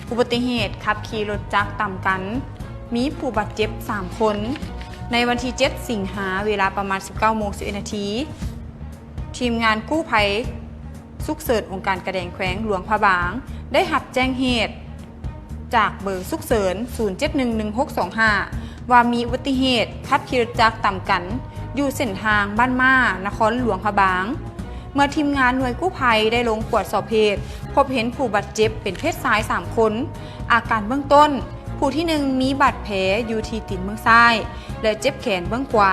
ອຸບັດຕິເຫດຂັບຂີ່ລົດຈັກຕຳກັນ ມີຜູ້ບາດເຈັບສາມຄົນ. ໃນວັນທີເຈັດ ສິງຫາ ເວລາປະມານສິບເກົ້າໂມງສິບເອັດນາທີ ທີມງານກູ້ໄພສຸກເສີນອົງການກາແດງແຂວງຫຼວງພະບາງ ໄດ້ຮັບແຈ້ງເຫດຈາກເບີສຸກເສີນ ສູນເຈັດໜຶ່ງໜຶ່ງຫົກສອງຫ້າ ວ່າມີອຸບັດຕິເຫດຂັບຂີ່ລົດຈັກຕຳກັນ ຢູ່ເສັ້ນທາງບ້ານມ້າ ນະຄອນຫຼວງພະບາງ. ເມື່ອທີມງານໜ່ວຍກູ້ໄພໄດ້ລົງກວດສອບເຫດ, ພົບເຫັນຜູ້ບາດເຈັບເປັນເພດຊາຍສາມຄົນ. ອາການເບື້ອງຕົ້ນ, ຜູ້ທີໜຶ່ງມີບາດແຜຢູ່ທີ່ຕີນເບື້ອງຊ້າຍ ແລະ ເຈັບແຂນເບື້ອງຂວາ,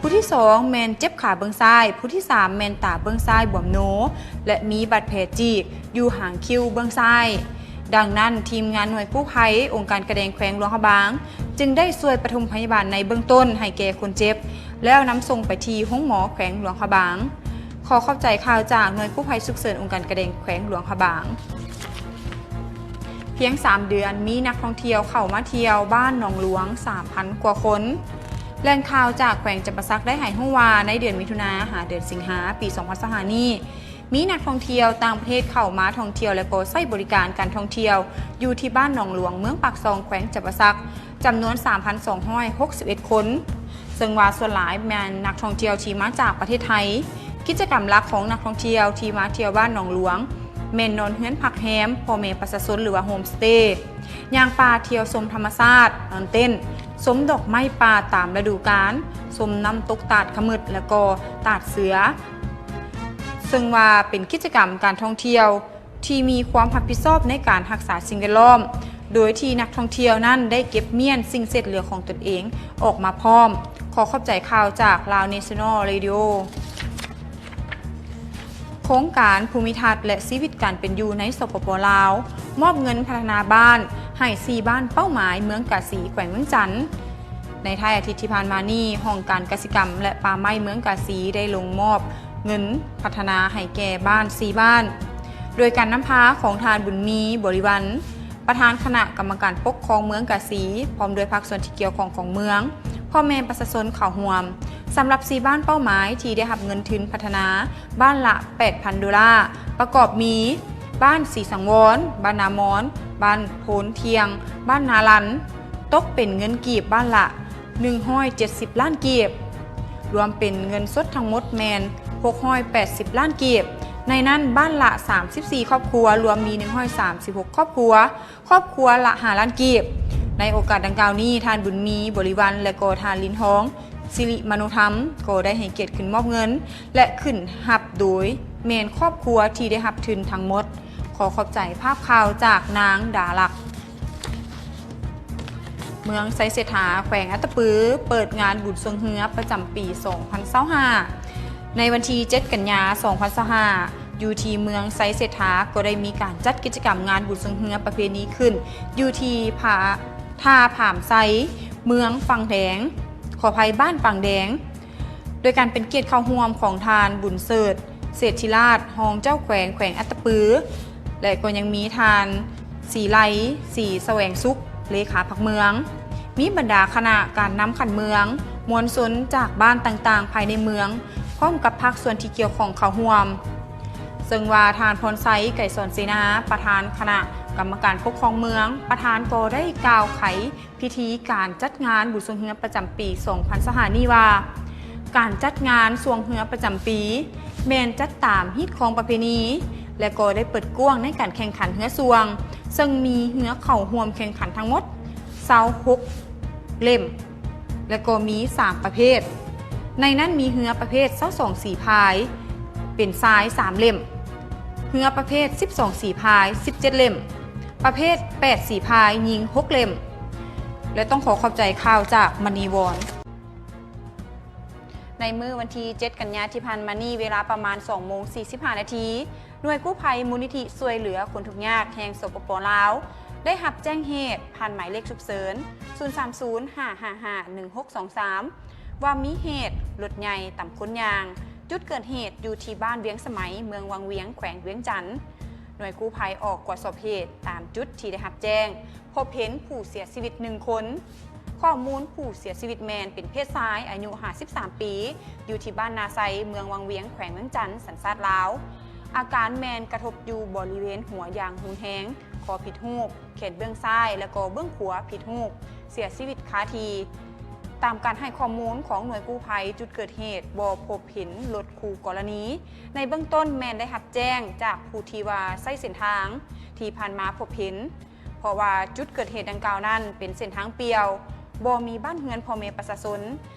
ຜູ້ທີສອງແມ່ນເຈັບຂາເບື້ອງຊ້າຍ, ຜູ້ທີສາມແມ່ນຕາເບື້ອງຊ້າຍບວມໂນ ແລະ ມີບາດແຜຈີກຢູ່ຫາງຄິ້ວເບື້ອງຊ້າຍ. ດັ່ງນັ້ນ, ທີມງານໜ່ວຍກູ້ໄພອົງການກາແດງແຂວງຫຼວງພະບາງ ຈຶ່ງໄດ້ຊ່ວຍປະຖົມພະຍາບານໃນເບື້ອງຕົ້ນໃຫ້ແກ່ຄົນເຈັບ ແລ້ວນຳສົ່ງໄປທີ່ໂຮງໝໍແຂວງຫຼວງພະບາງ. ຂໍຂອບໃຈຂ່າວຈາກໜ່ວຍກູ້ໄພສຸກເສີນອົງການກາແດງແຂວງຫຼວງພະບາງ. ພຽງສາມເດືອນ ມີນັກທ່ອງທ່ຽວເຂົ້າມາທ່ຽວບ້ານໜອງຫຼວງສາມພັນກວ່າຄົນ. ແຫຼ່ງຂ່າວຈາກແຂວງຈຳປາສັກໄດ້ໃຫ້ຮູ້ວ່າ ໃນເດືອນມິຖຸນາຫາເດືອນສິງຫາ ປີສອງພັນຊາວຫ້ານີ້ ມີນັກທ່ອງທ່ຽວຕ່າງປະເທດເຂົ້າມາທ່ອງທ່ຽວ ແລະ ກໍໃຊ້ບໍລິການການທ່ອງທ່ຽວ ຢູ່ທີ່ບ້ານໜອງຫຼວງ ເມືອງປາກຊ່ອງ ແຂວງຈຳປາສັກ ຈຳນວນສາມພັນສອງຮ້ອຍຫົກສິບເອັດຄົນ, ເຊິ່ງວ່າສ່ວນຫຼາຍແມ່ນນັກທ່ອງທ່ຽວທີ່ມາຈາກປະເທດໄທ. ກິດຈະກຳຫຼັກຂອງນັກທ່ອງທ່ຽວທີ່ມາທ່ຽວບ້ານໜອງຫຼວງ ແມ່ນນອນເຮືອນພັກແຮມພໍ່ແມ່ປະຊາຊົນ ຫຼືວ່າໂຮມສະເຕ, ຍ່າງປ່າທ່ຽວຊົມທຳມະຊາດ, ນອນເຕັ້ນ, ຊົມດອກໄມ້ປ່າຕາມລະດູການ, ຊົມນ້ຳຕົກຕາດຂະມຶດ ແລະ ກໍຕາດເສືອ, ເຊິ່ງວ່າເປັນກິດຈະກຳການທ່ອງທ່ຽວ ທີ່ມີຄວາມຮັບຜິດຊອບໃນການຮັກສາສິ່ງແວດລ້ອມ, ໂດຍທີ່ນັກທ່ອງທ່ຽວນັ້ນໄດ້ເກັບມ້ຽນສິ່ງເສດເຫຼືອຂອງຕົນເອງອອກມາພ້ອມ. ຂໍຂອບໃຈຂ່າວຈາກ Lao National Radio. ໂຄງການພູມິທັດ ແລະ ຊີວິດການເປັນຢູ່ໃນ ສປປ ລາວ ມອບເງິນພັດທະນາບ້ານໃຫ້ສີ່ບ້ານເປົ້າໝາຍເມືອງກາສີ ແຂວງວຽງຈັນ. ໃນທ້າຍອາທິດທີ່ຜ່ານມານີ້, ຫ້ອງການກະສິກຳ ແລະ ປ່າໄມ້ເມືອງກາສີ ໄດ້ລົງມອບເງິນພັດທະນາໃຫ້ແກ່ບ້ານສີ່ບ້ານ ໂດຍການນຳພາຂອງທ່ານ ບຸນມີ ບໍລິວັນ ປະທານຄະນະກຳມະການປົກຄອງເມືອງກາສີ ພ້ອມດ້ວຍພາກສ່ວນທີ່ກ່ຽວຂ້ອງຂອງເມືອງ, ພໍ່ແມ່ປະຊາຊົນເຂົ້າຮ່ວມ. ສຳລັບສີ່ບ້ານເປົ້າໝາຍທີ່ໄດ້ຮັບເງິນທຶນພັດທະນາ ບ້ານລະແປດພັນໂດລາ ປະກອບມີ ບ້ານສີສັງວອນ, ບ້ານນາມອນ, ບ້ານໂພນທ່ຽງ, ບ້ານນາລັນ, ຕົກເປັນເງິນກີບບ້ານລະ ໜຶ່ງຮ້ອຍເຈັດສິບລ້ານກີບ, ລວມເປັນເງິນສົດທັງໝົດແມ່ນ ຫົກຮ້ອຍແປດສິບລ້ານກີບ. ໃນນັ້ນ, ບ້ານລະສາມສິບສີ່ຄອບຄົວ, ລວມມີ ໜຶ່ງຮ້ອຍສາມສິບຫົກຄອບຄົວ, ຄອບຄົວລະ ຫ້າລ້ານກີບ. ໃນໂອກາດດັ່ງກ່າວນີ້, ທ່ານ ບຸນມີ ບໍລິວັນ ແລະ ກໍທ່ານ ລິນທອງ ສິລິມະໂນທຳ ກໍໄດ້ໃຫ້ກຽດຂຶ້ນມອບເງິນ ແລະ ຂຶ້ນຮັບໂດຍແມ່ນຄອບຄົວທີ່ໄດ້ຮັບທຶນທັງໝົດ. ຂໍຂອບໃຈພາບຂ່າວຈາກນາງ ດາລັກ. ເມືອງໄຊເສດຖາ ແຂວງອັດຕະປື ເປີດງານບຸນຊ່ວງເຮືອປະຈຳປີສອງພັນຊາວຫ້າ. ໃນວັນທີເຈັດ ກັນຍາ ສອງພັນຊາວຫ້າ ຢູ່ທີ່ເມືອງໄຊເສດຖາ ກໍໄດ້ມີການຈັດກິດຈະກຳງານບຸນຊ່ວງເຮືອປະເພນີຂຶ້ນ ຢູ່ທີ່ພະ ທ່າຜາມໄຊ ເມືອງຝັ່ງແດງ, ຂໍອະໄພ, ບ້ານຝັ່ງແດງ. ໂດຍການເປັນກຽດເຂົ້າຮ່ວມຂອງທ່ານ ບຸນເສີດ ເສດທິລາດ ຮອງເຈົ້າແຂວງແຂວງອັດຕະປື ແລະ ກໍຍັງມີທ່ານ ສີໄລ ສີສະແຫວງສຸກ ເລຂາພັກເມືອງ, ມີບັນດາຄະນະການນຳຂັ້ນເມືອງ, ມວນຊົນຈາກບ້ານຕ່າງໆພາຍໃນເມືອງ ພ້ອມກັບພາກສ່ວນທີ່ກ່ຽວຂ້ອງເຂົ້າຮ່ວມ, ເຊິ່ງວ່າທ່ານ ພອນໄຊ ໄກສອນເສນາ ປະທານຄະນະກຳມະການປົກຄອງເມືອງ, ປະທານກໍໄດ້ກ່າວໄຂ ພິທີການຈັດງານບຸນຊ່ວງເຮືອປະຈຳປີສອງພັນຊາວຫ້ານີ້ວ່າ, ການຈັດງານຊ່ວງເຮືອປະຈຳປີ ແມ່ນຈັດຕາມຮີດຄອງປະເພນີ ແລະ ກໍໄດ້ເປີດກວ້າງໃນການແຂ່ງຂັນເຮືອຊ່ວງ, ເຊິ່ງມີເຮືອເຂົ້າຮ່ວມແຂ່ງຂັນທັງໝົດຊາວຫົກເຫຼັ້ມ ແລະ ກໍມີສາມປະເພດ. ໃນນັ້ນມີເຮືອປະເພດຊາວສອງສີພາຍ ເປັນຊາຍສາມເຫຼັ້ມ, ເຮືອປະເພດສິບສອງສີພາຍສິບເຈັດເຫຼັ້ມ, ປະເພດແປດສີພາຍຍິງຫົກເຫຼັ້ມ ແລະ ຕ້ອງຂໍຂອບໃຈຂ່າວຈາກມະນີວອນ. ໃນມື້ວັນທີເຈັດ ກັນຍາທີ່ຜ່ານມານີ້ ເວລາປະມານສອງໂມງສີ່ສິບຫ້ານາທີ, ໜ່ວຍກູ້ໄພມູນນິທິຊ່ວຍເຫຼືອຄົນທຸກຍາກແຫ່ງ ສປປ ລາວ ໄດ້ຮັບແຈ້ງເຫດຜ່ານໝາຍເລກສຸກເສີນ ສູນສາມສູນ ຫ້າຫ້າຫ້າ ໜຶ່ງຫົກສອງສາມ ວ່າມີເຫດລົດໃຫຍ່ຕຳຄົນຍ່າງ. ຈຸດເກີດເຫດຢູ່ທີ່ບ້ານວຽງສະໄໝ ເມືອງວັງວຽງ ແຂວງວຽງຈັນ. ໜ່ວຍກູ້ໄພອອກກວດສອບເຫດຕາມຈຸດທີ່ໄດ້ຮັບແຈ້ງ, ພົບເຫັນຜູ້ເສຍຊີວິດໜຶ່ງຄົນ. ຂໍ້ມູນຜູ້ເສຍຊີວິດແມ່ນເປັນເພດຊາຍ ອາຍຸຫ້າສິບສາມປີ, ຢູ່ທີ່ບ້ານນາໄຊ ເມືອງວັງວຽງ ແຂວງວຽງຈັນ, ສັນຊາດລາວ. ອາການແມ່ນກະທົບຢູ່ບໍລິເວນຫົວຢ່າງຮຸນແຮງ, ຄໍຜິດຮູບ, ແຂ ດເບື້ອງຊ້າຍ ແລະກໍເບື້ອງຂວາຜິດຮູບ ເສຍຊີວິດຄາທີ່. ຕາມການໃຫ້ຂໍ້ມູນຂອງໜ່ວຍກູ້ໄພ, ຈຸດເກີດເຫດບໍ່ພົບເຫັນລົດຄູ່ກໍລະນີ. ໃນເບື້ອງຕົ້ນແມ່ນໄດ້ຮັບແຈ້ງຈາກຜູ້ທີ່ວ່າໃຊ້ເສັ້ນທາງທີ່ຜ່ານມາພົບເຫັນ, ເພາະວ່າຈຸດເກີດເຫດດັ່ງກ່າວນັ້ນເປັນເສັ້ນທາງປ່ຽວ, ບໍ່ມີບ້ານເຮືອນພໍ່ແມ່ປະຊາຊົນ.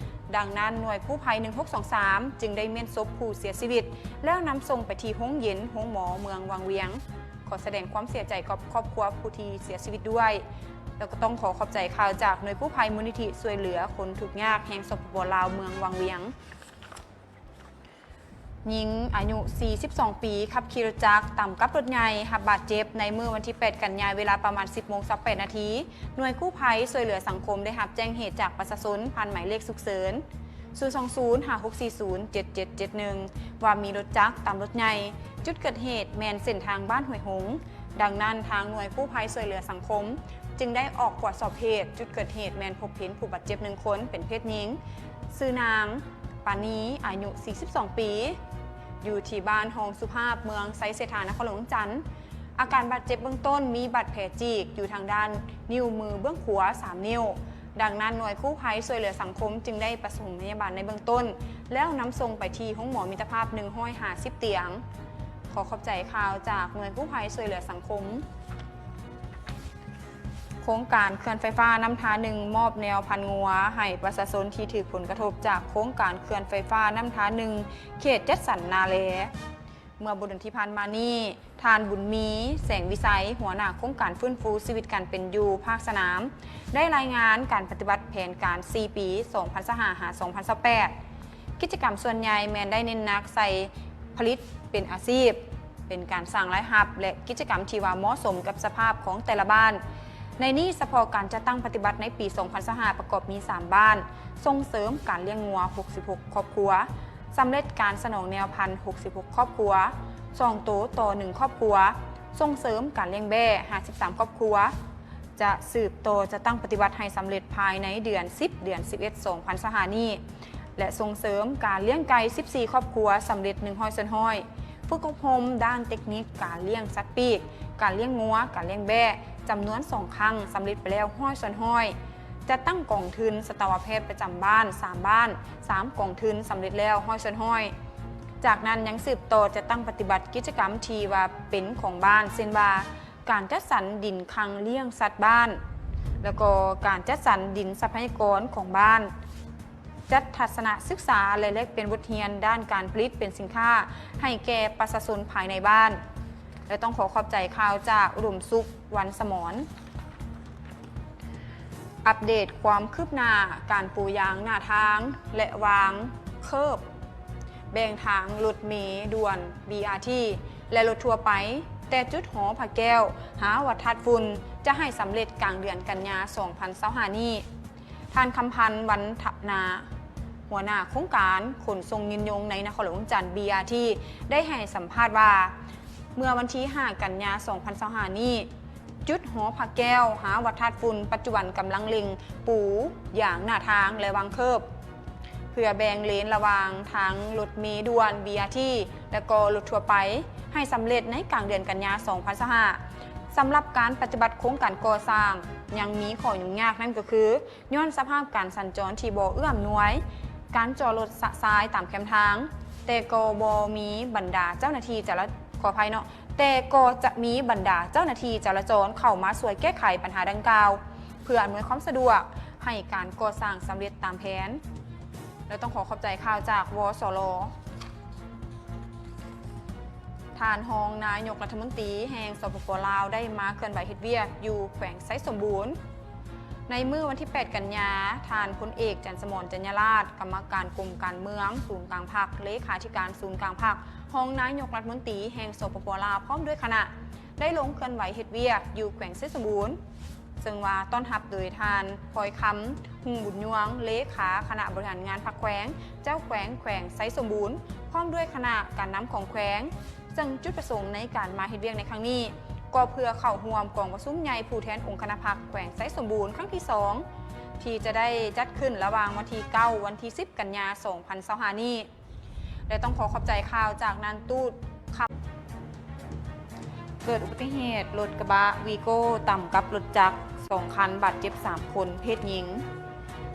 ດັ່ງນັ້ນ ໜ່ວຍກູ້ໄພໜຶ່ງຫົກສອງສາມ ຈຶ່ງໄດ້ມ້ຽນສົບຜູ້ເສຍຊີວິດ ແລ້ວນຳສົ່ງໄປທີ່ໂຮງເຢັນໂຮງໝໍເມືອງວັງວຽງ. ຂໍສະແດງຄວາມເສຍໃຈກັບຄອບຄົວຜູ້ທີ່ເສຍຊີວິດດ້ວຍ ແລ້ວກໍຕ້ອງຂໍຂອບໃຈຂ່າວຈາກໜ່ວຍກູ້ໄພມູນນິທິຊ່ວຍເຫຼືອຄົນທຸກຍາກແຫ່ງ ສປປ ລາວ ເມືອງວັງວຽງ. ຍິງອາຍຸສີ່ສິບສອງປີ ຂັບຂີ່ລົດຈັກຕຳກັບລົດໃຫຍ່ ຮັບບາດເຈັບໃນມື້ວັນທີແປດ ກັນຍາ ເວລາປະມານ ສິບໂມງ ຊາວແປດນາທີ. ໜ່ວຍກູ້ໄພຊ່ວຍເຫຼືອສັງຄົມໄດ້ຮັບແຈ້ງເຫດຈາກປະຊາຊົນຜ່ານໝາຍເລກສຸກເສີນ ສູນສອງສູນ ຫ້າຫົກສີ່ສູນ ເຈັດເຈັດເຈັດໜຶ່ງ ວ່າມີລົດຈັກຕຳລົດໃຫຍ່. ຈຸດເກີດເຫດແມ່ນເສັ້ນທາງບ້ານຫ້ວຍຫົງ. ດັ່ງນັ້ນ ທາງໜ່ວຍກູ້ໄພຊ່ວຍເຫຼືອສັງຄົມຈຶ່ງໄດ້ອອກກວດສອບເຫດ. ຈຸດເກີດເຫດແມ່ນພົບເຫັນຜູ້ບາດເຈັບໜຶ່ງຄົນ ເປັນເພດຍິງ, ຊື່ນາງ ປານີ ອາຍຸສີ່ສິບສອງປີ ຢູ່ທີ່ບ້ານຮ່ອງສຸພາບ ເມືອງໄຊເສດຖາ ນະຄອນຫຼວງວຽງຈັນ. ອາການບາດເຈັບເບື້ອງຕົ້ນມີບາດແຜຈີກຢູ່ທາງດ້ານນິ້ວມືເບື້ອງຂວາສາມນິ້ວ. ດັ່ງນັ້ນ ໜ່ວຍກູ້ໄພຊ່ວຍເຫຼືອສັງຄົມຈຶ່ງໄດ້ປະຖົມພະຍາບານໃນເບື້ອງຕົ້ນ ແລ້ວນຳສົ່ງໄປທີ່ໂຮງໝໍມິດຕະພາບ ໜຶ່ງຮ້ອຍຫ້າສິບຕຽງ. ຂໍຂອບໃຈຂ່າວຈາກໜ່ວຍກູ້ໄພຊ່ວຍເຫຼືອສັງຄົມ. ໂຄງການເຂື່ອນໄຟຟ້ານ້ຳທາໜຶ່ງ ມອບແນວພັນງົວໃຫ້ປະຊາຊົນທີ່ຖືກຜົນກະທົບຈາກໂຄງການເຂື່ອນໄຟຟ້ານ້ຳທາໜຶ່ງ ເຂດຈັດສັນນາແລ. ເມື່ອບໍ່ດົນທີ່ຜ່ານມານີ້, ທ່ານ ບຸນມີ ແສງວິໄຊ ຫົວໜ້າໂຄງການຟື້ນຟູຊີວິດການເປັນຢູ່ພາກສະໜາມ ໄດ້ລາຍງານການປະຕິບັດແຜນການສີ່ປີ ສອງພັນຊາວຫ້າ ຫາ ສອງພັນຊາວແປດ. ກິດຈະກຳສ່ວນໃຫຍ່ແມ່ນໄດ້ເນັ້ນໜັກໃສ່ຜະລິດເປັນອາຊີບ, ເປັນການສ້າງລາຍຮັບ ແລະ ກິດຈະກຳທີ່ວ່າເໝາະສົມກັບສະພາບຂອງແຕ່ລະບ້ານ. ໃນນີ້ສະເພາະການຈັດຕັ້ງປະຕິບັດໃນປີສອງພັນຊາວຫ້າ ປະກອບມີສາມບ້ານ, ສົ່ງເສີມການລ້ຽງງົວ ຫົກສິບຫົກຄອບຄົວ, ສຳເລັດການສະໜອງແນວພັນ ຫົກສິບຫົກຄອບຄົວ, ສອງໂຕຕໍ່ໜຶ່ງຄອບຄົວ, ສົ່ງເສີມການລ້ຽງແບ້ ຫ້າສິບສາມຄອບຄົວ. ຈະສືບຕໍ່ຈັດຕັ້ງປະຕິບັດໃຫ້ສຳເລັດພາຍໃນເດືອນສິບ ເດືອນສິບເອັດ ສອງພັນຊາວຫ້ານີ້ ແລະ ສົ່ງເສີມການລ້ຽງໄກ່ ສິບສີ່ຄອບຄົວ ສຳເລັດ ໜຶ່ງຮ້ອຍສ່ວນຮ້ອຍ, ຝຶກອົບຮົມດ້ານເຕັກນິກການລ້ຽງສັດປີກ, ການລ້ຽງງົວ, ການລ້ຽງແບ້ ຈຳນວນສອງຄັ້ງ ສຳເລັດໄປແລ້ວ ຮ້ອຍສ່ວນຮ້ອຍ. ຈັດຕັ້ງກອງທຶນສັດຕະວະແພດປະຈຳບ້ານ ສາມບ້ານ ສາມກອງທຶນ ສຳເລັດແລ້ວ ຮ້ອຍສ່ວນຮ້ອຍ. ຈາກນັ້ນຍັງສືບຕໍ່ຈັດຕັ້ງປະຕິບັດກິດຈະກຳທີ່ວ່າເປັນຂອງບ້ານ ເຊັ່ນວ່າ ການຈັດສັນດິນຄັງລ້ຽງສັດບ້ານ ແລ້ວກໍການຈັດສັນດິນຊັບພະຍາກອນຂອງບ້ານ, ຈັດທັດສະນະສຶກສາ ແລະ ແລກປ່ຽນບົດຮຽນດ້ານການຜະລິດເປັນສິນຄ້າໃຫ້ແກ່ປະຊາຊົນພາຍໃນບ້ານ. ແລະ ຕ້ອງຂໍຂອບໃຈຂ່າວຈາກອຸດົມສຸກ ວັນສະໝອນ. ອັບເດດຄວາມຄືບໜ້າການປູຢາງໜ້າທາງ ແລະ ວາງເຄີບ ແບ່ງທາງລົດເມດ່ວນ ບີອາທີ ແລະ ລົດທົ່ວໄປ ແຕ່ຈຸດຫໍພະແກ້ວ ຫາວັດທາດຝຸ່ນ ຈະໃຫ້ສຳເລັດກາງເດືອນກັນຍາ ສອງພັນຊາວຫ້ານີ້. ທ່ານ ຄຳພັນ ວັນທະນາ ຫົວໜ້າໂຄງການຂົນສົ່ງຍືນຍົງໃນນະຄອນຫຼວງວຽງຈັນ ບີອາທີ ໄດ້ໃຫ້ສຳພາດວ່າ ເມື່ອວັນທີຫ້າ ກັນຍາ ສອງພັນຊາວຫ້ານີ້ ຈຸດຫໍພະແກ້ວ ຫາວັດທາດຝຸ່ນ ປັດຈຸບັນກຳລັງເລັ່ງປູຢາງໜ້າທາງ ແລະ ວາງເຄີບ ເພື່ອແບ່ງເລນລະຫວ່າງທາງລົດເມດ່ວນ ບີອາທີ ແລະ ກໍລົດທົ່ວໄປ ໃຫ້ສຳເລັດໃນກາງເດືອນກັນຍາ ສອງພັນຊາວຫ້າ. ສຳລັບການປະຕິບັດໂຄງການກໍ່ສ້າງ ຍັງມີຂໍ້ຫຍຸ້ງຍາກ ນັ້ນກໍຄື ຍ້ອນສະພາບການສັນຈອນທີ່ບໍ່ເອື້ອອຳນວຍ, ການຈອດລົດຊະຊາຍຕາມແຄມທາງ, ແຕ່ກໍບໍ່ມີບັນດາເຈົ້າໜ້າທີ່ຈະລະ ຂໍອະໄພເນາະ, ແຕ່ກໍຈະມີບັນດາເຈົ້າໜ້າທີ່ຈະລາຈອນເຂົ້າມາຊ່ວຍແກ້ໄຂບັນຫາດັ່ງກ່າວ ເພື່ອອຳນວຍຄວາມສະດວກໃຫ້ການກໍ່ສ້າງສຳເລັດຕາມແຜນ. ແລະ ຕ້ອງຂໍຂອບໃຈຂ່າວຈາກ ວສລ. ທ່ານຮອງນາຍົກລັດຖະມົນຕີແຫ່ງ ສປປ ລາວ ໄດ້ມາເຄື່ອນໄຫວເຮັດວຽກຢູ່ແຂວງໄຊສົມບູນ. ໃນມື້ວັນທີແປດ ກັນຍາ, ທ່ານພົນເອກ ຈັນສະໝອນ ຈັນຍາລາດ ກຳມະການກົມການເມືອງສູນກາງພັກ, ເລຂາທິການສູນກາງພັກ, ຮອງນາຍົກລັດຖະມົນຕີແຫ່ງ ສປປ ລາວ ພ້ອມດ້ວຍຄະນະ ໄດ້ລົງເຄື່ອນໄຫວເຮັດວຽກຢູ່ແຂວງໄຊສົມບູນ, ເຊິ່ງວ່າຕ້ອນຮັບໂດຍທ່ານ ພອຍຄຳ ຮຸ່ງບຸນຍວງ ເລຂາຄະນະບໍລິຫານງານພັກແຂວງ, ເຈົ້າແຂວງແຂວງໄຊສົມບູນ ພ້ອມດ້ວຍຄະນະການນຳຂອງແຂວງ, ເຊິ່ງຈຸດປະສົງໃນການມາເຮັດວຽກໃນຄັ້ງນີ້ ກໍເພື່ອເຂົ້າຮ່ວມກອງປະຊຸມໃຫຍ່ຜູ້ແທນອົງຄະນະພັກແຂວງໄຊສົມບູນຄັ້ງທີສອງ ທີ່ຈະໄດ້ຈັດຂຶ້ນລະຫວ່າງວັນທີເກົ້າ ວັນທີສິບ ກັນຍາ ສອງພັນຊາວຫ້ານີ້. ແລະ ຕ້ອງຂໍຂອບໃຈຂ່າວຈາກທ່ານທູດ ຄຳ ເກີດອຸບັດຕິເຫດລົດກະບະວີໂກ້ຕຳກັບລົດຈັກສອງຄັນ ບາດເຈັບສາມຄົນ ເພດຍິງ.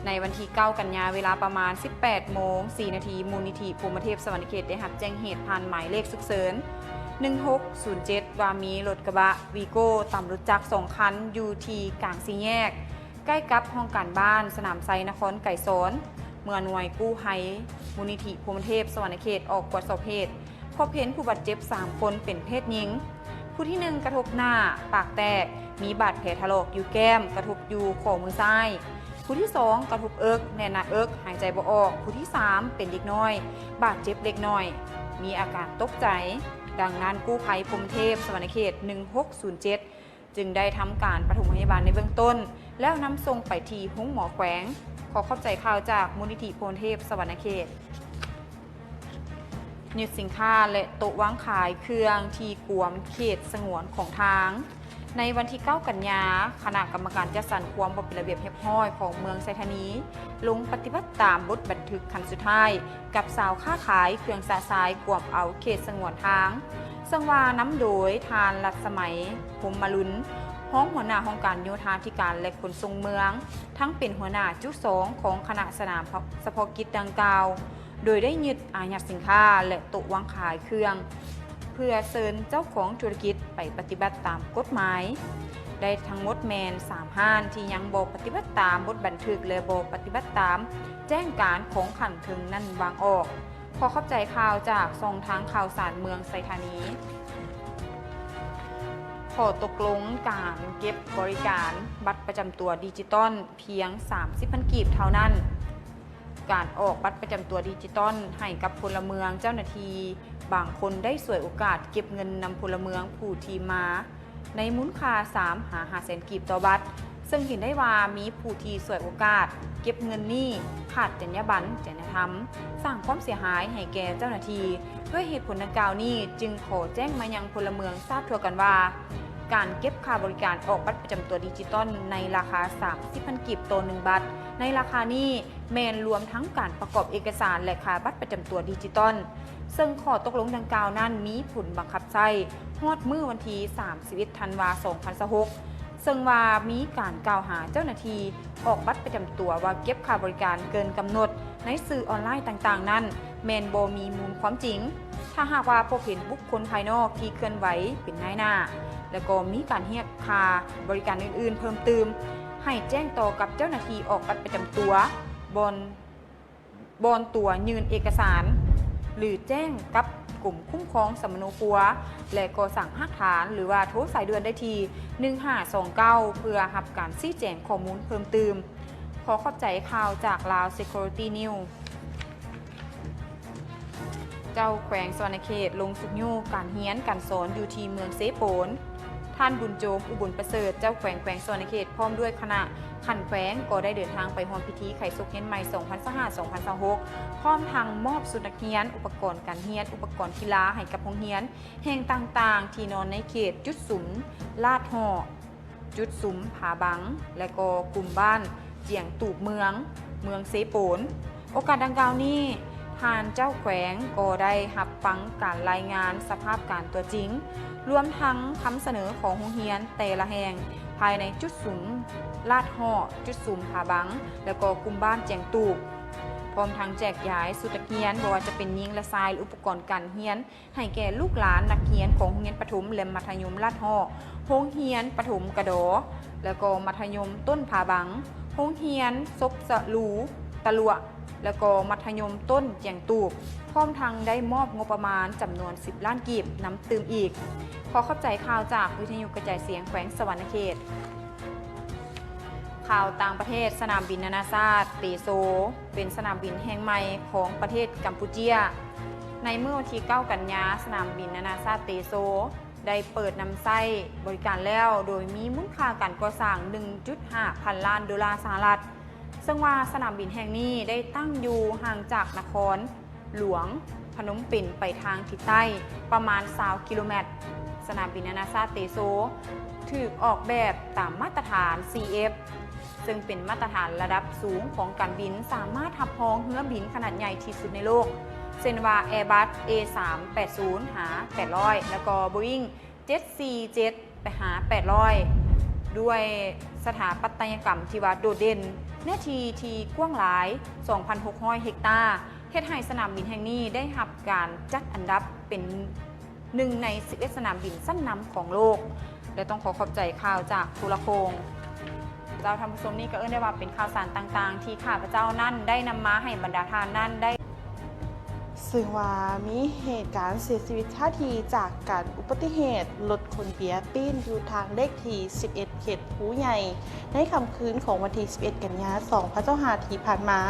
ໃນວັນທີເກົ້າກັນຍາ ເວລາປະມານສິບແປດໂມງສີ່ນາທີ ມູນນິທິພົມມະເທບສະຫວັນນະເຂດໄດ້ຮັບແຈ້ງເຫດຜ່ານໝາຍເລກສຸກເສີນໜຶ່ງຫົກສູນເຈັດ ວ່າມີລົດກະບະວີໂກ້ຕຳລົດຈັກສອງຄັນ ຢູ່ທີ່ກາງສີ່ແຍກ ໃກ້ກັບຫ້ອງການບ້ານສະໜາມໄຊ ນະຄອນໄກສອນ. ເມື່ອໜ່ວຍກູ້ໄພມູນນິທິພົມມະເທບສະຫວັນນະເຂດອອກກວດສອບເຫດ, ພົບເຫັນຜູ້ບາດເຈັບສາມຄົນເປັນເພດຍິງ, ຜູ້ທີໜຶ່ງກະທົບໜ້າ, ປາກແຕກ, ມີບາດແຜຖະຫຼອກຢູ່ແກ້ມ, ກະທົບຢູ່ຂໍ້ມືຊ້າຍ, ຜູ້ທີສອງກະທົບເອິກ ແໜ້ນໜ້າເອິກ, ຫາຍໃຈບໍ່ອອກ, ຜູ້ທີສາມເປັນເດັກນ້ອຍ, ບາດເຈັບເລັກນ້ອຍ, ມີອາການຕົກໃຈ. ດັ່ງນັ້ນ, ກູ້ໄພພົມມະເທບສະຫວັນນະເຂດໜຶ່ງຫົກສູນເຈັດ ຈຶ່ງໄດ້ທຳການປະຖົມພະຍາບານໃນເບື້ອງຕົ້ນ ແລ້ວນຳສົ່ງໄປທີ່ໂຮງໝໍແຂວງ. ຂໍຂອບໃຈຂ່າວຈາກມູນນິທິພົມມະເທບສະຫວັນນະເຂດ. ຍຶດສິນຄ້າ ແລະ ໂຕະວາງຂາຍເຄື່ອງທີ່ກວມເຂດສະຫງວນຂອງທາງ. ໃນວັນທີເກົ້າກັນຍາ, ຄະນະກຳມະການຈັດສັນຄວາມບໍ່ເປັນລະບຽບຮຽບຮ້ອຍຂອງເມືອງໄຊທານີ ລົງປະຕິບັດຕາມບົດບັນທຶກຂັ້ນສຸດທ້າຍ ກັບຊາວຄ້າຂາຍເຄື່ອງຊະຊາຍກວມເອົາເຂດສະຫງວນທາງ, ເຊິ່ງວ່ານຳໂດຍທ່ານ ລັດສະໄໝ ພົມມະລຸນ ຮອງຫົວໜ້າຫ້ອງການໂຍທາທິການ ແລະ ຂົນສົ່ງເມືອງ, ທັງເປັນຫົວໜ້າຈຸສອງຂອງຄະນະສະໜາມສະເພາະກິດດັ່ງກ່າວ, ໂດຍໄດ້ຍຶດອາຍັດສິນຄ້າ ແລະ ໂຕະວາງຂາຍເຄື່ອງ ເພື່ອເຊີນເຈົ້າຂອງທຸລະກິດໄປປະຕິບັດຕາມກົດໝາຍ ໄດ້ທັງໝົດແມ່ນສາມຮ້ານທີ່ຍັງບໍ່ປະຕິບັດຕາມບົດບັນທຶກ ແລະ ບໍ່ປະຕິບັດຕາມແຈ້ງການຂອງຂັ້ນເທິງນັ້ນວາງອອກ. ຂໍຂອບໃຈຂ່າວຈາກຊ່ອງທາງຂ່າວສານເມືອງໄຊທານີ. ຂໍ້ຕົກລົງການເກັບບໍລິການບັດປະຈຳຕົວດິຈິຕອນພຽງສາມສິບພັນກີບເທົ່ານັ້ນ. ການອອກບັດປະຈຳຕົວດິຈິຕອນໃຫ້ກັບພົນລະເມືອງ, ເຈົ້າໜ້າທີ່ບາງຄົນໄດ້ສວຍໂອກາດເກັບເງິນນຳພົນລະເມືອງຜູ້ທີ່ມາ ໃນມູນຄ່າສາມຫາຫ້າແສນກີບຕໍ່ບັດ, ເຊິ່ງເຫັນໄດ້ວ່າມີຜູ້ທີ່ສວຍໂອກາດເກັບເງິນນີ້ຂາດຈັນຍາບັນ, ຈະນຍະທຳ, ສ້າງຄວາມເສຍຫາຍໃຫ້ແກ່ເຈົ້າໜ້າທີ່. ດ້ວຍເຫດຜົນດັ່ງກ່າວນີ້, ຈຶ່ງຂໍແຈ້ງມາຍັງພົນລະເມືອງຊາບທົ່ວກັນວ່າ ການເກັບຄ່າບໍລິການອອກບັດປະຈຳຕົວດິຈິຕອນໃນລາຄາສາມສິບພັນກີບຕໍ່ໜຶ່ງບັດ. ໃນລາຄານີ້ແມ່ນລວມທັງການປະກອບເອກະສານ ແລະ ຄ່າບັດປະຈຳຕົວດິຈິຕອນ, ເຊິ່ງຂໍ້ຕົກລົງດັ່ງກ່າວນັ້ນມີຜົນບັງຄັບໃຊ້ຮອດມື້ວັນທີສາມສິບເອັດທັນວາ ສອງພັນຊາວຫົກ ເຊິ່ງວ່າມີການກ່າວຫາເຈົ້າໜ້າທີ່ອອກບັດປະຈຳຕົວວ່າເກັບຄ່າບໍລິການເກີນກຳນົດໃນສື່ອອນລາຍຕ່າງໆນັ້ນ ແມ່ນບໍ່ມີມູນຄວາມຈິງ. ຖ້າຫາກວ່າພົບເຫັນບຸກຄົນພາຍນອກທີ່ເຄື່ອນໄຫວເປັນນາຍໜ້າ ແລະ ກໍມີການຮຽກຄ່າບໍລິການອື່ນໆເພີ່ມຕື່ມ, ໃຫ້ແຈ້ງຕໍ່ກັບເຈົ້າໜ້າທີ່ອອກບັດປະຈຳຕົວ ບ່ອນ ບ່ອນຕົວະຍື່ນເອກະສານ ຫຼື ແຈ້ງກັບກົມຄຸ້ມຄອງສຳມະໂນຄົວ ແລະ ກໍ່ສ້າງຮາກຖານ ຫຼືວ່າໂທສາຍດ່ວນໄດ້ທີ່ ໜຶ່ງຫ້າສອງເກົ້າ ເພື່ອຮັບການຊີ້ແຈງຂໍ້ມູນເພີ່ມຕື່ມ. ຂໍຂອບໃຈຂ່າວຈາກ Lao Security News. ເຈົ້າແຂວງສະຫວັນນະເຂດລົງຊຸກຍູ້ການຮຽນການສອນຢູ່ທີ່ເມືອງເຊໂປນ. ທ່ານ ບຸນໂຈມ ອຸບົນປະເສີດ ເຈົ້າແຂວງແຂວງສະຫວັນນະເຂດ ພ້ອມດ້ວຍຄະນະຂັ້ນແຂວງ ກໍໄດ້ເດີນທາງໄປຮ່ວມພິທີໄຂສົກຮຽນໃໝ່ ສອງພັນຊາວຫ້າ ສອງພັນຊາວຫົກ ພ້ອມທັງມອບຊຸດນັກຮຽນ, ອຸປະກອນການຮຽນ, ອຸປະກອນກິລາໃຫ້ກັບໂຮງຮຽນແຫ່ງຕ່າງໆ ທີ່ນອນໃນເຂດຈຸດສຸມລາດຫໍ້, ຈຸດສຸມຜາບັງ ແລະ ກໍກຸ່ມບ້ານຈຽງຕູບເມືອງ, ເມືອງເຊໂປນ. ໂອກາດດັ່ງກ່າວນີ້, ທ່ານເຈົ້າແຂວງກໍໄດ້ຮັບຟັງການລາຍງານສະພາບການຕົວຈິງ, ລວມທັງຄຳສະເໜີຂອງໂຮງຮຽນແຕ່ລະແຫ່ງ ພາຍໃນຈຸດສຸມລາດຫໍ້, ຈຸດສຸມຜາບັງ ແລະ ກໍກຸ່ມບ້ານຈຽງຕູບ, ພ້ອມທັງແຈກຢາຍຊຸດນັກຮຽນ, ບໍ່ວ່າຈະເປັນຍິງ ແລະ ຊາຍ, ແລະ ອຸປະກອນການຮຽນ ໃຫ້ແກ່ລູກຫຼານນັກຮຽນຂອງໂຮງຮຽນປະຖົມ ແລະ ມັດທະຍົມລາດຫໍ້, ໂຮງຮຽນປະຖົມກະດໍ, ແລ້ວກໍມັດທະຍົມຕົ້ນຜາບັງ, ໂຮງຮຽນສົບສະລູຕະຫຼວະ, ແລ້ວກໍມັດທະຍົມຕົ້ນຈຽງຕູບ, ພ້ອມທັງໄດ້ມອບງົບປະມານຈຳນວນສິບລ້ານກີບນຳຕື່ມອີກ. ຂໍຂອບໃຈຂ່າວຈາກວິທະຍຸກະຈາຍສຽງແຂວງສະຫວັນນະເຂດ. ຂ່າວຕ່າງປະເທດ, ສະໜາມບິນນານາຊາດເຕໂຊ ເປັນສະໜາມບິນແຫ່ງໃໝ່ຂອງປະເທດກຳປູເຈຍ. ໃນມື້ວັນທີເກົ້າກັນຍາ, ສະໜາມບິນນານາຊາດເຕໂຊ ໄດ້ເປີດນຳໃຊ້ບໍລິການແລ້ວ, ໂດຍມີມູນຄ່າການກໍ່ສ້າງໜຶ່ງຈຸດຫ້າພັນລ້ານໂດລາສະຫະລັດ, ເຊິ່ງວ່າສະໜາມບິນແຫ່ງນີ້ໄດ້ຕັ້ງຢູ່ຫ່າງຈາກນະຄອນ ຫຼວງພະນົມເປັນໄປທາງທິດໃຕ້ປະມານຊາວກິໂລແມັດ. ສະໜາມບິນນານາຊາດເຕໂຊ ຖືກອອກແບບຕາມມາດຕະຖານ ຊີເອັຟ ເຊິ່ງເປັນມາດຕະຖານລະດັບສູງຂອງການບິນ, ສາມາດຮັບຮອງເຮືອບິນຂະໜາດໃຫຍ່ທີ່ສຸດໃນໂລກ ເຊັ່ນວ່າ ແອບັສ ເອສາມແປດສູນຫາແປດຮ້ອຍ ແລ້ວກໍ ໂບອີງ ເຈັດສີ່ເຈັດ ໄປຫາ ແປດຮ້ອຍ ດ້ວຍສະຖາປັດຕະຍະກຳທີ່ວ່າໂດດເດັ່ນ, ເນື້ອທີ່ທີ່ກວ້າງຫຼາຍ ສອງພັນຫົກຮ້ອຍເຮັກຕາ, ເຮັດໃຫ້ສະໜາມບິນແຫ່ງນີ້ໄດ້ຮັບການຈັດອັນດັບເປັນໜຶ່ງໃນສິບເອັດສະໜາມບິນຊັ້ນນຳຂອງໂລກ ແລະ ຕ້ອງຂໍຂອບໃຈຂ່າວຈາກໂທລະໂຄ່ງ. ເຈົ້າທ່ານຜູ້ຊົມ, ນີ້ກໍເອີ້ນໄດ້ວ່າເປັນຂ່າວສານຕ່າງໆ ທີ່ຂ້າພະເຈົ້ານັ້ນໄດ້ນຳມາໃຫ້ບັນດາທ່ານນັ້ນໄດ້ ຊຶ່ງວ່າມີເຫດການເສຍຊີວິດຄາທີ່ຈາກການອຸບັດຕິເຫດລົດຂົນເບຍປີ້ນຢູ່ທາງເລກທີສິບເອັດ ເຂດພູໃຫຍ່ ໃນຄ່ຳຄືນຂອງວັນທີສິບເອັດ ກັນຍາ ສອງພັນຊາວຫ້າ ທີ່ຜ່ານມາ,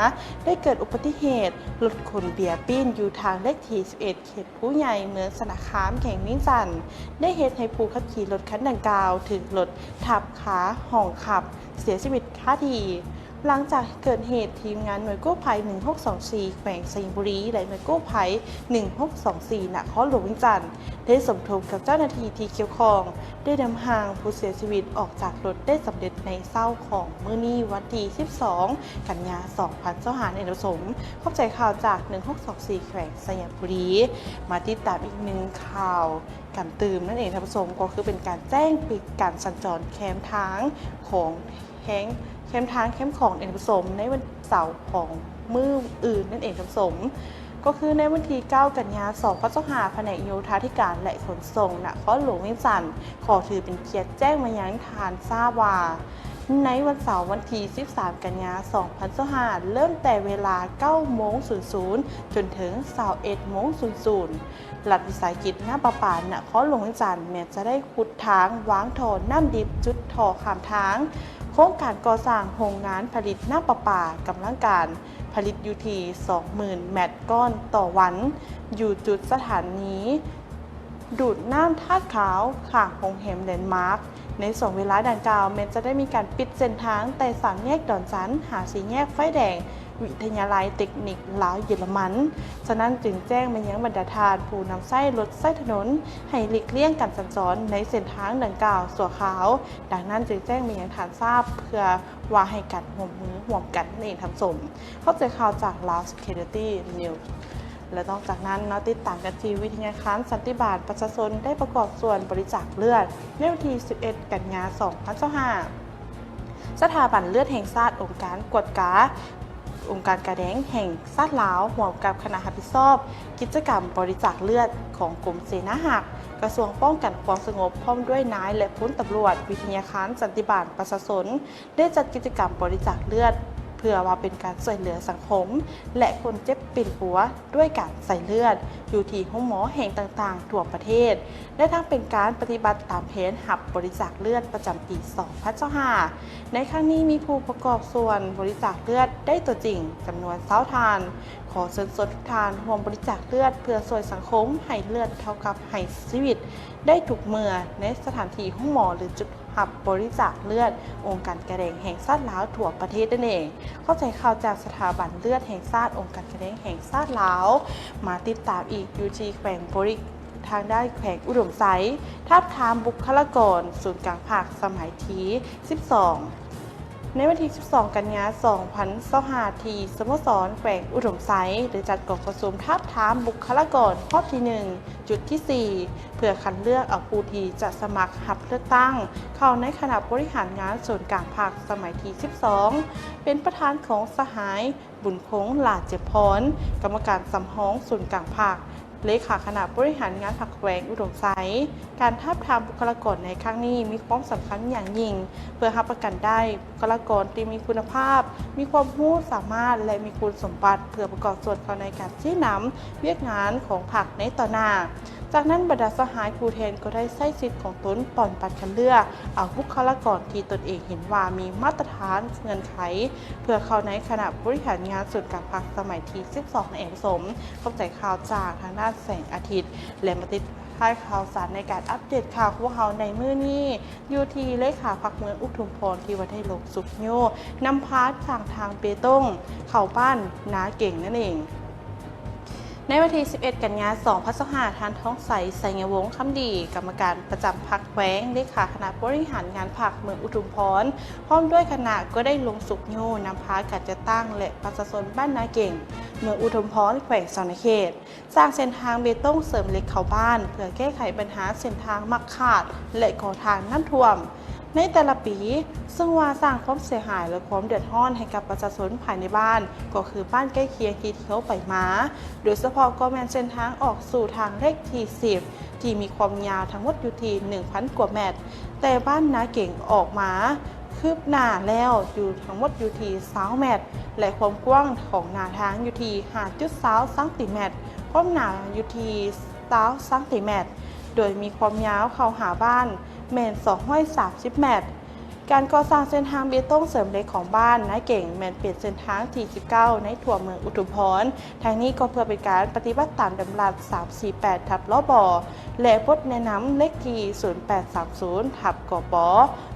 ໄດ້ເກີດອຸບັດຕິເຫດລົດຂົນເບຍປີ້ນຢູ່ທາງເລກທີສິບເອັດ ເຂດພູໃຫຍ່ ເມືອງຊະນະຄາມ ແຂວງວຽງຈັນ ໄດ້ເຮັດໃຫ້ຜູ້ຂັບຂີ່ລົດຄັນດັ່ງກ່າວຖືກລົດທັບຄາຫ້ອງຂັບ ເສຍຊີວິດຄາທີ່. ຫຼັງຈາກເກີດເຫດ, ທີມງານໜ່ວຍກູ້ໄພ ໜຶ່ງຫົກສອງສີ່ ແຂວງໄຊຍະບູລີ ແລະ ໜ່ວຍກູ້ໄພ ໜຶ່ງຫົກສອງສີ່ ນະຄອນຫຼວງວຽງຈັນ ໄດ້ສົມທົບກັບເຈົ້າໜ້າທີ່ທີ່ກ່ຽວຂ້ອງ ໄດ້ນຳຮ່າງຜູ້ເສຍຊີວິດອອກຈາກລົດໄດ້ສຳເລັດໃນເຊົ້າຂອງມື້ນີ້ ວັນທີສິບສອງ ກັນຍາ ສອງພັນຊາວຫ້າ ນີ້ທ່ານຜູ້ຊົມ. ຂອບໃຈຂ່າວຈາກ ໜຶ່ງຫົກສອງສີ່ ແຂວງໄຊຍະບູລີ. ມາຕິດຕາມອີກໜຶ່ງຂ່າວກັນຕື່ມນັ້ນເອງທ່ານຜູ້ຊົມ, ກໍຄືເປັນການແຈ້ງປິດການສັນຈອນແຄມທາງຂອງແຮງ ແຄມທາງແຄມຂອງ ທ່ານຜູ້ຊົມ ໃນວັນເສົາຂອງມື້ອື່ນນັ້ນເອງທ່ານຜູ້ຊົມ. ກໍຄືໃນວັນທີເກົ້າ ກັນຍາ ສອງພັນຊາວຫ້າ ພະແນກໂຍທາທິການ ແລະ ຂົນສົ່ງນະຄອນຫຼວງວຽງຈັນ ຂໍຖືເປັນກຽດແຈ້ງມາຍັງທ່ານຊາບວ່າ ໃນວັນເສົາວັນທີສິບສາມ ກັນຍາ ສອງພັນຊາວຫ້າ ເລີ່ມແຕ່ເວລາ ເກົ້າໂມງສູນສູນ ຈົນເຖິງ ຊາວເອັດໂມງສູນສູນ ລັດວິສາຫະກິດນ້ຳປະປານະຄອນຫຼວງວຽງຈັນ ແມ່ນຈະໄດ້ຂຸດທາງວາງທໍ່ນ້ຳດິບຈຸດທໍ່ຂ້າມທາງ. ໂຄງການກໍ່ສ້າງໂຮງງານຜະລິດນ້ຳປະປາ ກຳລັງການຜະລິດຢູ່ທີ່ ສອງໝື່ນແມັດກ້ອນຕໍ່ວັນ ຢູ່ຈຸດສະຖານີດູດນ້ຳທາດຂາວ ຂ້າງໂຮງແຮມແລນມາກ. ໃນຊ່ວງເວລາດັ່ງກ່າວ ແມ່ນຈະໄດ້ມີການປິດເສັ້ນທາງແຕ່ສາມແຍກດອນຈັນ ຫາສີ່ແຍກໄຟແດງ ວິທະຍາໄລເຕັກນິກລາວເຢຍລະມັນ. ສະນັ້ນຈຶ່ງແຈ້ງມາຍັງບັນດາທ່ານຜູ້ນຳໃຊ້ລົດໃຊ້ຖະໜົນ ໃຫ້ຫຼີກລ່ຽງການສັນຈອນໃນເສັ້ນທາງດັ່ງກ່າວຊົ່ວຄາວ. ດັ່ງນັ້ນຈຶ່ງແຈ້ງມາຍັງທ່ານຊາບ ເພື່ອວ່າໃຫ້ການຮ່ວມມືຮ່ວມກັນນັ້ນເອງທ່ານຜູ້ຊົມ. ຂອບໃຈຂ່າວຈາກ Lao Security News. ແລະ ນອກຈາກນັ້ນເນາະ, ຕິດຕາມກັນທີ່ວິທະຍາຄານສັນຕິບານປະຊາຊົນ ໄດ້ປະກອບສ່ວນບໍລິຈາກເລືອດ ໃນວັນທີສິບເອັດ ກັນຍາ ສອງພັນຊາວຫ້າ. ສະຖາບັນເລືອດແຫ່ງຊາດ, ອົງການກວດກາ, ອົງການກາແດງແຫ່ງຊາດລາວ ຮ່ວມກັບຄະນະຮັບຜິດຊອບກິດຈະກຳບໍລິຈາກເລືອດຂອງກົມເສນາຮັກ, ກະຊວງປ້ອງກັນຄວາມສະຫງົບ ພ້ອມດ້ວຍນາຍ ແລະ ພົນຕຳຫຼວດ, ວິທະຍາຄານສັນຕິບານປະຊາຊົນ ໄດ້ຈັດກິດຈະກຳບໍລິຈາກເລືອດ ເພື່ອວ່າເປັນການຊ່ວຍເຫຼືອສັງຄົມ ແລະ ຄົນເຈັບປິ່ນປົວດ້ວຍການໃສ່ເລືອດ ຢູ່ທີ່ໂຮງໝໍແຫ່ງຕ່າງໆທົ່ວປະເທດ ແລະ ທັງເປັນການປະຕິບັດຕາມແຜນຮັບບໍລິຈາກເລືອດປະຈຳປີ ສອງພັນຊາວຫ້າ. ໃນຄັ້ງນີ້ມີຜູ້ປະກອບສ່ວນບໍລິຈາກເລືອດໄດ້ຕົວຈິງຈຳນວນຊາວທ່ານ. ຂໍເຊີນຊວນທຸກທ່ານຮ່ວມບໍລິຈາກເລືອດ ເພື່ອຊ່ວຍສັງຄົມ ໃຫ້ເລືອດເທົ່າກັບໃຫ້ຊີວິດໄດ້ທຸກເມື່ອ ໃນສະຖານທີ່ໂຮງໝໍ ຫຼື ຈຸດ ຮັບບໍລິຈາກເລືອດ ອົງການກາແດງແຫ່ງຊາດລາວທົ່ວປະເທດນັ້ນເອງ. ຂອບໃຈຂ່າວຈາກສະຖາບັນເລືອດແຫ່ງຊາດ ອົງການກາແດງແຫ່ງຊາດລາວ. ມາຕິດຕາມອີກຢູ່ທີ່ແຂວງບໍລິກ ທາງດ້ານແຂວງອຸດົມໄຊ ທາບທາມບຸກຄະລາກອນສູນກາງພັກສະໄໝທີສິບສອງ. ໃນວັນທີສິບສອງ ກັນຍາ ສອງພັນຊາວຫ້າ ທີ່ສະໂມສອນແຂວງອຸດົມໄຊ ໄດ້ຈັດກອງປະຊຸມທາບທາມບຸກຄະລາກອນຮອບທີໜຶ່ງ ຈຸດທີສີ່ ເພື່ອຄັດເລືອກເອົາຜູ້ທີ່ຈະສະໝັກຮັບເລືອກຕັ້ງເຂົ້າໃນຄະນະບໍລິຫານງານສູນກາງພັກສະໄໝທີສິບສອງ ເປັນປະທານຂອງສະຫາຍ ບຸນຄົງ ຫຼ້າຈຽມພອນ ກຳມະການສຳຮອງສູນກາງພັກ ເລຂາຄະນະບໍລິຫານງານພັກແຂວງອຸດົມໄຊ. ການທາບທາມບຸກຄະລາກອນໃນຄັ້ງນີ້ມີຄວາມສຳຄັນຢ່າງຍິ່ງ ເພື່ອຮັບປະກັນໄດ້ ບຸກຄະລາກອນທີ່ມີຄຸນນະພາບ, ມີຄວາມຮູ້ສາມາດ ແລະ ມີຄຸນສົມບັດ ເພື່ອປະກອບສ່ວນເຂົ້າໃນການຊີ້ນຳວຽກງານຂອງພັກໃນຕໍ່ໜ້າ. ຈາກນັ້ນ ບັນດາສະຫາຍຜູ້ແທນກໍໄດ້ໃຊ້ສິດຂອງຕົນປ່ອນບັດຄັດເລືອກເອົາບຸກຄະລາກອນທີ່ຕົນເອງເຫັນວ່າມີມາດຕະຖານເງື່ອນໄຂ ເພື່ອເຂົ້າໃນຄະນະບໍລິຫານງານສູນກາງພັກສະໄໝທີສິບສອງ ໃນແອງສົມ. ຂອບໃຈຂ່າວຈາກທາງດ້ານແສງອາທິດ ແລະ ມາຕິດທ້າຍຂ່າວສານໃນການອັບເດດຂ່າວຂອງພວກເຮົາໃນມື້ນີ້ ຢູ່ທີ່ເລຂາພັກເມືອງອຸທຸມພອນ ທີ່ວ່າໄດ້ລົງຊຸກຍູ້ນຳພາສ້າງທາງເບຕົງເຂົ້າບ້ານນາເກັງນັ້ນເອງ. ເ ໃນວັນທີສິບເອັດ ກັນຍາ ສອງພັນຊາວຫ້າ ທ່ານ ທອງໃສ ໄຊຍະວົງຄຳດີ ກຳມະການປະຈຳພັກແຂວງ, ເລຂາຄະນະບໍລິຫານງານພັກເມືອງອຸທຸມພອນ ພ້ອມດ້ວຍຄະນະ ກໍໄດ້ລົງຊຸກຍູ້ນຳພາການຈັດຕັ້ງ ແລະ ປະຊາຊົນບ້ານນາເກັງ ເມືອງອຸທຸມພອນ ແຂວງສະຫວັນນະເຂດ ສ້າງເສັ້ນທາງເບຕົງເສີມເຫຼັກເຂົ້າບ້ານ ເພື່ອແກ້ໄຂບັນຫາເສັ້ນທາງມັກຂາດ ແລະ ກໍທາງນ້ຳຖ້ວມ ໃນແຕ່ລະປີ, ເຊິ່ງວ່າສ້າງຄວາມເສຍຫາຍ ແລະ ຄວາມເດືອດຮ້ອນໃຫ້ກັບປະຊາຊົນພາຍໃນບ້ານ ກໍຄືບ້ານໃກ້ຄຽງທີ່ທ່ຽວໄປມາ, ໂດຍສະເພາະກໍແມ່ນເສັ້ນທາງອອກສູ່ທາງເລກທີສິບ ທີ່ມີຄວາມຍາວທັງໝົດຢູ່ທີ່ໜຶ່ງພັນກວ່າແມັດ, ແຕ່ບ້ານນາເກັງອອກມາຄືບໜ້າແລ້ວຢູ່ທັງໝົດຢູ່ທີ່ຊາວແມັດ ແລະ ຄວາມກວ້າງຂອງໜ້າທາງຢູ່ທີ່ຫ້າຈຸດຊາວຊັງຕີແມັດ, ຄວາມໜາຢູ່ທີ່ຊາວຊັງຕີແມັດ, ໂດຍມີຄວາມຍາວເຂົ້າຫາບ້ານ ແມ່ນສອງຮ້ອຍສາມສິບແມັດ. ການກໍ່ສ້າງເສັ້ນທາງເບຕົງເສີມເຫຼັກຂອງບ້ານນາເກັງ ແມ່ນເປັນເສັ້ນທາງທີສິບເກົ້າ ໃນທົ່ວເມືອງອຸທຸມພອນ. ທັງນີ້ກໍເພື່ອເປັນການປະຕິບັດຕາມດຳລັດສາມສີ່ແປດ ທັບ ລບ ແລະ ບົດແນະນຳເລກທີສູນແປດສາມສູນ ທັບ ກປ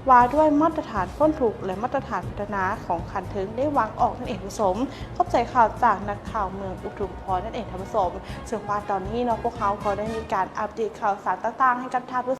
ວ່າດ້ວຍມາດຕະຖານພົ້ນທຸກ ແລະ ມາດຕະຖານພັດທະນາຂອງຂັ້ນເທິງໄດ້ວາງອອກນັ້ນເອງທ່ານຜູ້ຊົມ. ຂອບໃຈຂ່າວຈາກນັກຂ່າວເມືອງອຸທຸມພອນນັ້ນເອງທ່ານຜູ້ຊົມ. ເຊິ່ງວ່າຕອນນີ້ເນາະ ພວກເຮົາກໍໄດ້ມີການອັບເດດຂ່າວສານຕ່າງໆໃຫ້ກັບທ່ານຜູ້